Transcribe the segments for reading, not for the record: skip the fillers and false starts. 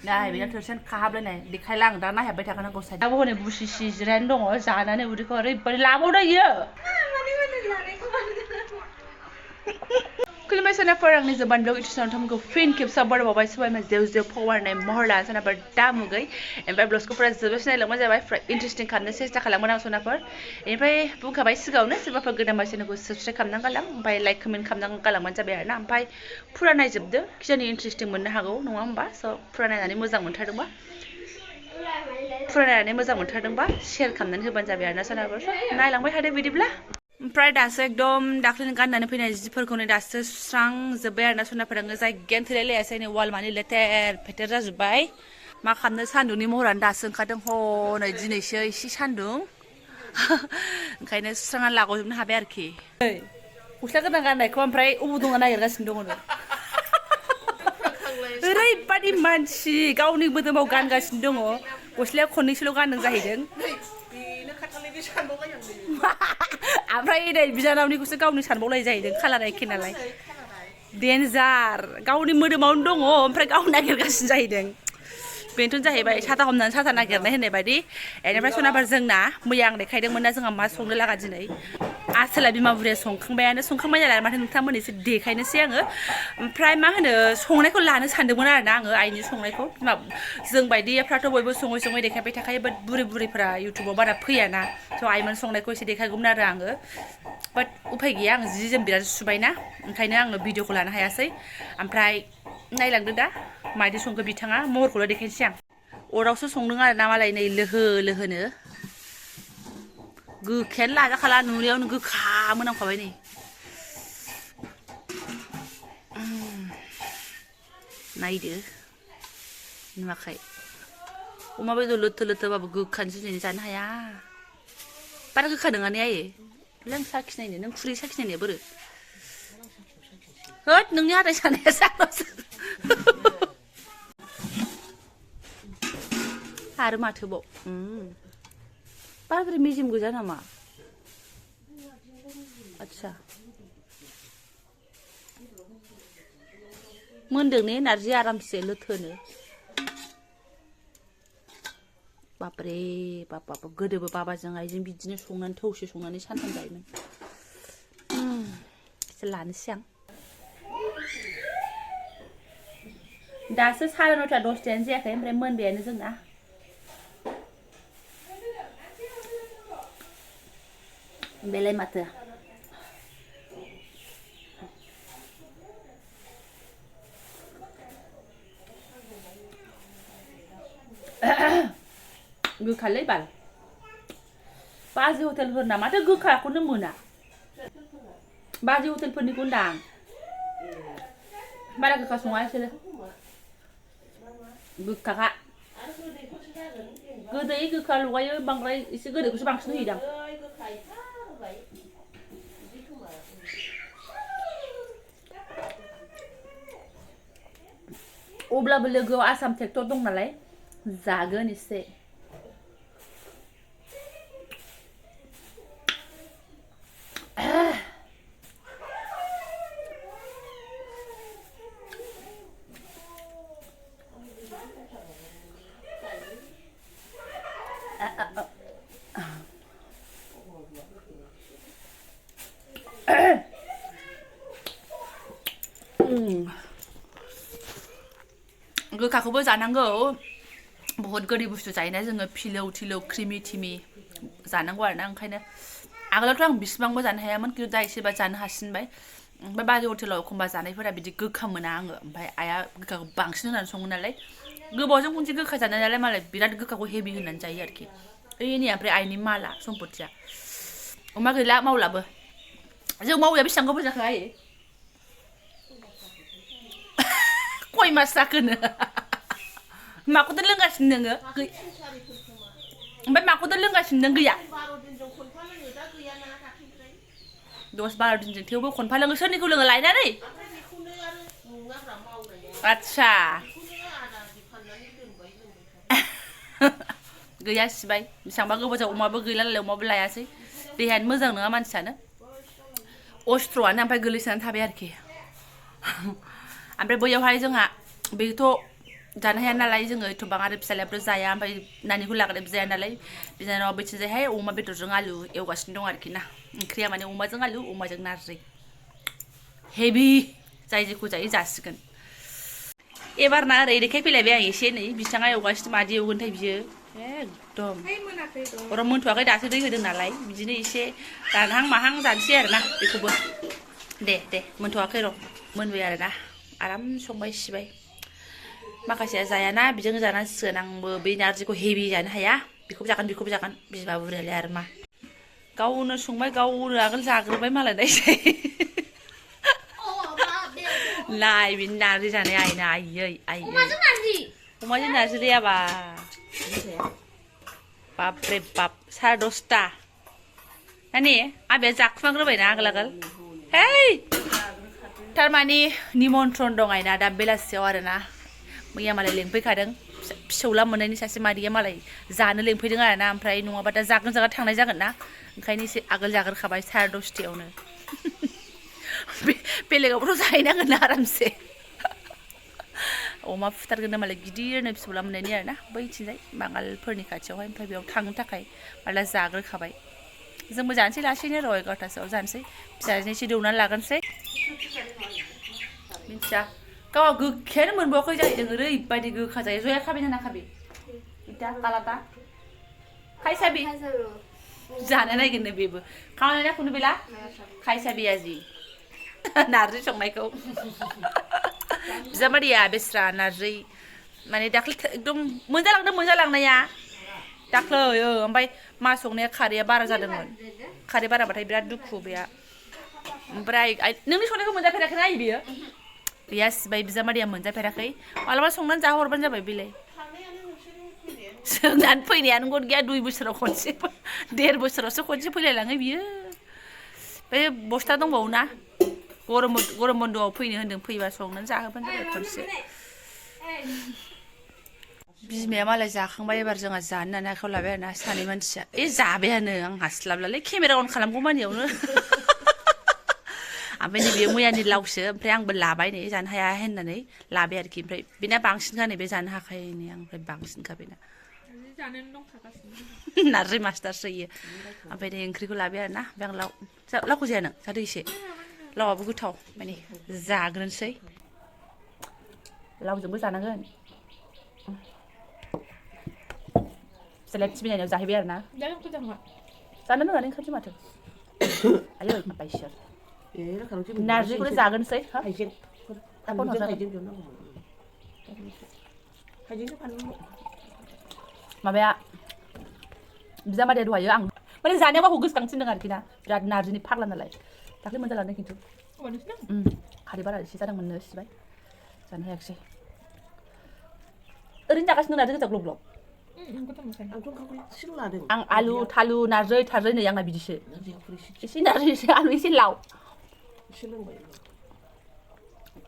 Này, bây giờ thử xem khá lên này, đi khai lăng, đang nói hẹp bây thằng nó có sai. Abo này bút xì xì rèn đông ở giá này, bút có đấy, bật làm ở đây vậy. Kulumai sana parang ni zaman blog itu sana thumko fin kip sabar babai suai ma zeu power nai mohla sana bar damu gai empai blog ko pra zeu sana langma jabai interesting khanna sesta khalamana sana par empai buka bai sigau na soba par godan bai sana ko subscribe khamna galang empai like comment khamna galang man jabai arna empai pura nai jibdo kishani interesting मोननो हागौ नङा होमबा so pura नायनानै मोजां मोनथारदोंबा pura नायनानै मोजां मोनथारदोंबा share खालामनानै होबानो जाबाय आरोना सानाबो नायलांबाय थादो बिदिब्ला ओमफ्राय दासो एकदम दाख्लैनो गाननानै फैनाय जिफोरखौनो दासो सुस्रांजोब्बाय आरोना सनाफोरा जायगायानो थोलायलायासै नै वाल मानि लेथेर फेथेर जाजोब्बाय मा खालामनो सान्दुंनि महरानो दासो ओंखारदों हनै दिनैसो एसे सान्दुं ओंखायनो सुस्रांनानै लाग'जोबनो हाबाय आरोखि गस्ला गोदान गाननायखौ ओमफ्राय अबाव दङ नागिरगासिनो दङ ओरैबादि मानसि गावनि मोदोमाव गानगासिनो दङ गस्लाया खननैसोल' गानदों जाहैदों ओमफ्राय नै बिनानावनिखौसो गावनि सानबावलाय जाहैदों खालारा एखे नालाय डेन्जार गावनि मोदोमावनो दङ ओमफ्राय गाव नागिरगासिनो जाहैदों बेनोथ' जाहैबाय साथा हमनानै साथा नागिरनाय होननाय बायदि बेनिफ्राय सनाफोर जोंना मैया आं देखायदोंमोन ना जोंहा मा संनो लागा दिनै आसोला बिमा बुरैया संखांबाय नालाय माथो नोंथांमोननो एसे देखायनोसै आङो ओमफ्राय मा होनो संनायखौ लानो सानदोंमोन आरोना आङो आइनि संनायखौ जों बायदिफ्राथ' बयबो सङै देखायबाय थाखायो बाट बुरैफोरा इउटुबाव बारा फैयाना स' आइमोन संनायखौ एसे देखायगौमोन आरो आङो बाट उफाय गैया आं जि जोम बिराद सुबायना ओंखायनो आङो भिडिअखौ लानो हायासै ओमफ्राय नायलांदो दा मायदि संखो बिथाङा महरखौल' देखायनोसै आं अरावसो संदों आरो ना मालाय नै लोहो लोहोनो गोखायानो लाजाखाला नुनायावनो गोखा मोनामखाबाय नै नायदो नुवाखै अमा बेदर लोथो लोथोबाबो गोखानि जुजिनानै जानो हाया बारा गोखा नङा ने आयै लों साखिनायनो नों खुरै साखिनायनाया बोरो होद नोंनि हाथाय सानाया जाग्रासो आरो माथोबाव बाराद्राय मेजेम गोजा नामा आच्छा मोनदों ने नारजि आरामसे लोथोनो बापरे बाप गोदोबो बाबाजों आइजों बिदिनो संनानै थौसे संनानै सानथाम जायोमोन एसे लानोसै आं दासो 9:30 10:00 जायाखै ओमफ्राय मोनबायानो जोंना बेलाय माथो गोखालै बाल बाजै हटेलफोरना माथो गोखाखौनो मोना बाजै हटेलफोरनिखौ होनदां बारा गोखा सङा बिसोरो गोखाखा गोदै गोखा लगायो बांद्राय एसे गोदैखौसो बांसिन होयोदां अब्लाबो लोगोआव आसाम ट्रेक्टर दं नालाय जागोन एसे गोखाखौबो जानांगौ बहुत गोदै बुस्थु जायोना जोङो फिलौ थिलौ क्रिमि थिमि जानांगौ आरोना ओंखायनो आगोलावथ' आं बिसिबांबो जानो हायामोन खिन्थु दा एसेबा जानो हासिनबाय ओमफ्राय बाजै हटेलाव एखमबा जानायफोरा बिदि गोखा मोना आङो ओमफ्राय आइया गोखाखौ बांसिन होनानै सङो नालाय गोबावजों खनसे गोखा जानाय नालाय मालाय बिराद गोखाखौ हेभि होनानै जायो आरोखि ओइनि ओमफ्राय आइनि माला सम्पथिया अमा गैला मावलाबो जों मावैया बेसेबां गोबाव जाखो आयै कय मास जाखोनो माखौथो लोंगासिनो नोङो ओमफ्राय माखौथो लोंगासिनो नों गैया 10-12 दिनजों थेवबो खनफा लोङो सोरनिखौ लोङो लायनानै आच्छा गैया सिबाय बेसेबांबा गोबाव अमाबो गैला नालाय अमाबो लायासै देहायानो मोजां नङा मानसियानो अस्त्र'आनो ओमफ्राय गोलैसोनानै थाबाय आरोखि ओमफ्राय बैयावहाय जोंहा बेथ' जानो हाया नालाय जोङो एथबां आरो फिसालायाबोथ' जाया ओमफ्राय नानिखौ लाग्राबो जाया नालाय बिनानावा बैथिंजायहाय अमा बेदरजों आलु एवगासिनो दं आरोखि ना ओंख्रिया माने अमाजों आलु अमाजों नारजि हेभि जाय जेखौ जायो जासिगोन एबार ना ओरै देखायफैलायबाय आं एसे नै बिथाङा एवगासिनो मादि एवगोनथाय बियो एकदम र' मोनथ'वाखै दासो दै होदों नालाय बिदिनो एसे रानहां माहां जानोसै आरोना बेखौबो दे मोनथ'वाखै र' मोनबाय आरोना आराम संबाय सिबाय माखासेया जायाना बिजों जानांसिगोन आंबो बे नारजिखौ हेभि जानो हाया बेखौबो जागोन बिमा बुरैयालाय आरो मा गावनो संबाय गावनो आगोल जाग्रोबाय मालाय नायसाय नाय बिनि नारजि जानाय आइना आइयै अमाजों नारजि दैयाबा बापरे बाप 10:30 नानि आबैया जाखुमाग्रोबायना आगोल हेइ थारमानि निमन्त्रन दं आइना दा बेलासियाव आरोना मैया मालाय लेंफैखादों फिसौला मोननायनि सासे मादैया मालाय जानो लेंफैदों आरोना ओमफ्राय नङाबा दा जागोन थांनाय जागोन ना ओंखायनो एसे आगोल जाग्रोखाबाय 10:30 बेलेगावबोथ' जाहैनांगोन ना आरामसे अमा फुथारगोन मालाय गिदिरनो फिसौला मोननायनि आरोना बैथिंजाय बाङालफोरनि खाथियावहाय ओमफ्राय बेयाव थांनो थाखाय माला जाग्रोखाबाय जोंबो जानोसै लासैनो र' 11थासोआव जानोसै फिसाजों एसे दौनानै लागोनसै मिथिया गावहा गोखायानो मोनबावाखै जाहैदों ओरैबायदि गोखा जायो जया खाबि ना खाबि इटा कालाता खायसाबि जानो नायगोननो बेबो खामानिया खुनु बेला खायसाबि आजि नारजि संनायखौ बिजामादैया बेस्रा नारजि माने दाख्लै एकदम मोनजालांनाया दाख्लै ओमफ्राय मा संनाया खारैया बारा जादोंमोन खारै बाराबाथाय बिराद दुखु बेया ओमफ्राय नोंनि संनायखौ मोनजाफेराखैना आइ बियो गैया सिबाय बिजामादैया मोनजाफेराखै मालाबा संनानै जाहोहरबानो जाबाय बेलाय सोंनानै फैनायानो गद गैया 2 बोसोराव खनसे 1.5 बोसोरावसो खनसे फैलायलाङो बियो बे बस्था दंबावो ना गरम बन्द'आव फैनो होन्दों फैबा संनानै जाहोबानो जाबाय खनसे बिमाया मालाय जाखांबाय एबार जोंहा जानो होननानै आखायाव लाबाय आरोना सानै मानसिया जाबायानो आं हास्लाबलालै केमेरा अन खालामगौमानियावनो ओमफ्राय नैबे मैयानि लावसो ओमफ्राय आंबो लाबाय नै जानो हाया होननानै लाबाय आरोखि ओमफ्राय बेना बांसिनखा नै बे जानो हाखायनो आमफ्राय बांसिनखा बेना नारजि मास्टारसो इयो ओमफ्राय नै ओंख्रिखौ लाबाय आरोना बे आं लावखौ जाया नों जादो एसे लावाबो गोथाव माने जाग्रोनोसै लावजोंबो जानांगोन फिसालाया टिभिनायनाव जाहैबाय आरोना जानो होनानै ओंखारसै माथो आयै माबाय सोर नारजिखौनो जागोनसै माबाया बिजामादैया दहायो आं माने जानायाव गावखौ गोसोखांसिनदों आरोखि ना बिराद नारजिनि फाग्ला नालाय दाख्लै मोनजालांदों खिन्थु खारै बारा एसे जादोंमोननो सिबाय जानो हायाखिसै ओरैनो जागासिनो नारजि गोजा ग्लब ग्लब आं आलु थालु नारजि थारजि नै आंना बिदिसो एसे नारजि एसे आलु एसे लाव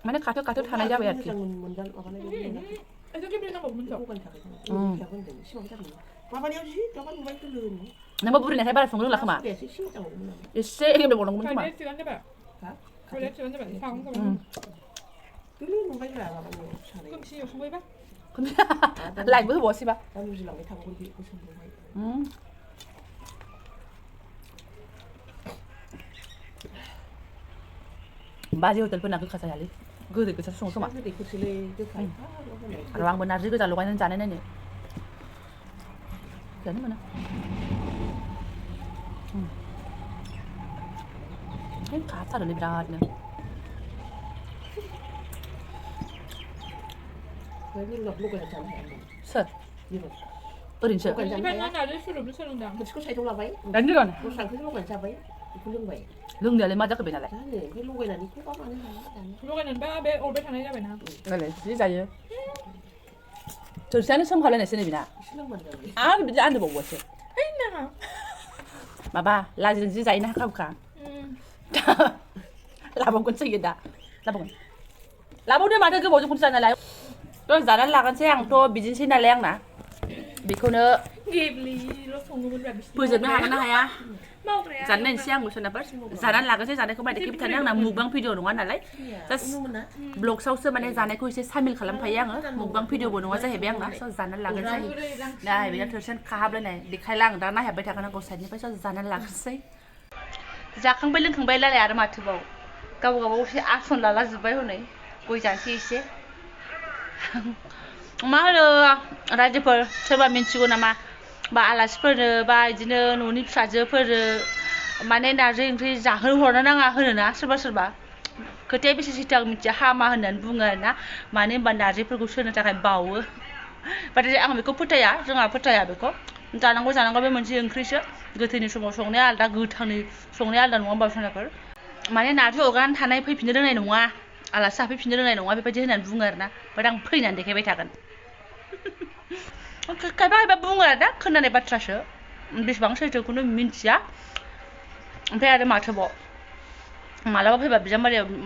माने खाथियाव थानाय जाबाय आरोखि नोंबो बुरिनायखाय बारा संनो रोंला खोमा एसे गेब्लेबावनांगौमोन खोमा लाइटबो होबावासैबा बाजै हटेलफोरना गोखा जायालै गोदै गोजासो सङो खोमा आरो आंबो नारजि गोजा लगायनानै जानाय नायनो जानो मोना खाथारोलै बिरादनो सोर ओरैनोसो लोंनायालाय मा जाखो बेनालाय जि जायो थोरसियानो सोमखालायनायसो नै बेना आरो बिदि आन्दोबावबासो माबा लाजिजों जि जायोना खाबुखा लाबावगोनसो इयो दा लाबावदो माथो गोबावजों खनसे जानालाय थ' जानानै लागोनसै आंथ' बिदिनोसै नालाय आंना बेखौनो फोजोबनो हागोन ना हाया जानो नायनोसै आंबो सोनाफोर जानानै लागोनसै जानायखौ माने खिन्थानो थानो आंना मुकबां भिडिअ नङा नालाय जास्ट ब्लग्सआवसो माने जानायखौ एसे सामिल खालामफायो आङो मुकबां भिडिअबो नङा जाहैबाय आंना स' जानानै लागोनसै नायबाय थोरसिन खाहाबलायनाय देखायला आं दा नायहाबबाय थाखानांगौ साइडनिफ्राय स' जानानै लागोनसै जाखांबाय लोंखांबाय लालाय आरो माथोबाव गावबागाव एसे आसन लाला जोब्बाय हनै गय जानोसै एसे मा होनो रायजोफोर सोरबा मिन्थिगौ नामा बा आलासिफोरनो बा बिदिनो न'नि फिसाजोफोरनो माने नारजि ओंख्रि जाहोहरनो नाङा होनोना सोरबा खोथाया बेसे सैथो आं मिथिया हामा होननानै बुङो आरोना मानो होनबा नारजिफोरखौ सोनो थाखाय बावो नाथाय आं बेखौ फोथाया जोंहा फोथाया बेखौ जानांगौ बे मोनसे ओंख्रिसो गोथैनि समाव संनाया आलादा गोथांनि संनाया आलादा नङा होमबा सोनाफोर माने नारजि अरगानानै थानाय फैफिननो रोंनाय नङा आलासि जाफैफिननो रोंनाय नङा बेबायदि होननानै बुङो आरोना बाट आं फैनानै देखायबाय थागोन खायफा बुङो आरोना खोनानाय बाथ्रासो बेसेबां सैथोखौनो मिन्थिया ओमफ्राय आरो माथोबाव मालाबा फैबा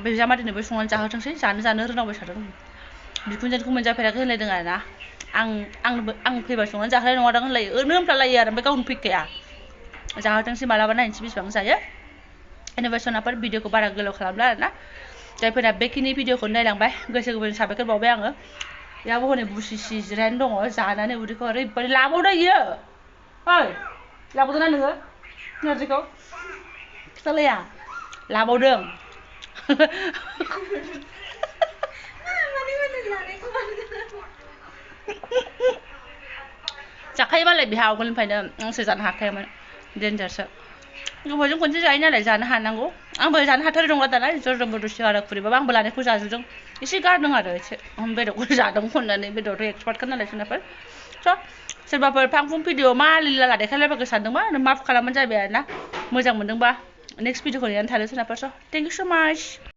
बिजामादैनोबो संनानै जाहोथोंसै जानो रोंनांबाय थादों बिखुनजोखौ मोनजाफेराखै होनलायदों आरोना आं फैबा संनानै जाहोनाय नङादां होनलायो ओरैनो होनफ्लालायो आरो ओमफ्राय गावनो फैखाया जाहोथोंसै मालाबा नायनोसै बेसेबां जायो एनिफ्राय सोनाफोर भिडिअखौ बारा गोलाव खालामला आरोना जायफोरा बेखिनि भिडिअखौ नायलांबाय गोसो गोरबोनि साबायखर बावबाय आङो बेयावबो हनै बुसिसि जिरायनानै दङ जानानै उदैखौ ओरैबायदि लाबावदो इयो ओइ लाबावदोंना नोङो नारजिखौ खिथालाया लाबावदों जाखायो मालाय बेहा आवगोलनिफ्रायनो आंसो जानो हाखायामोन डेन्जारसो गोबावजों खनसे जायो नालाय जानो हानांगौ आंबो जानो हाथारै नंला दाना जर जबरदस्ति हारा खुरिबाबो आंबो लानायखौ जाजोबदों एसे गारदों आरो एसे बेदरखौ जादों होननानै बेदरथ' एक्सपार्टखा नालाय सोनाफोर स' सोरबाफोर फांफुं भिडिअ मा लिला देखायलायबायगो सानदोंबा माफ खालामबानो जाबाय आरोना मोजां मोनदोंबा नेक्स्ट भिडिअखौ नेनानै थानो सोनाफोर स' थेंक इउ स' माच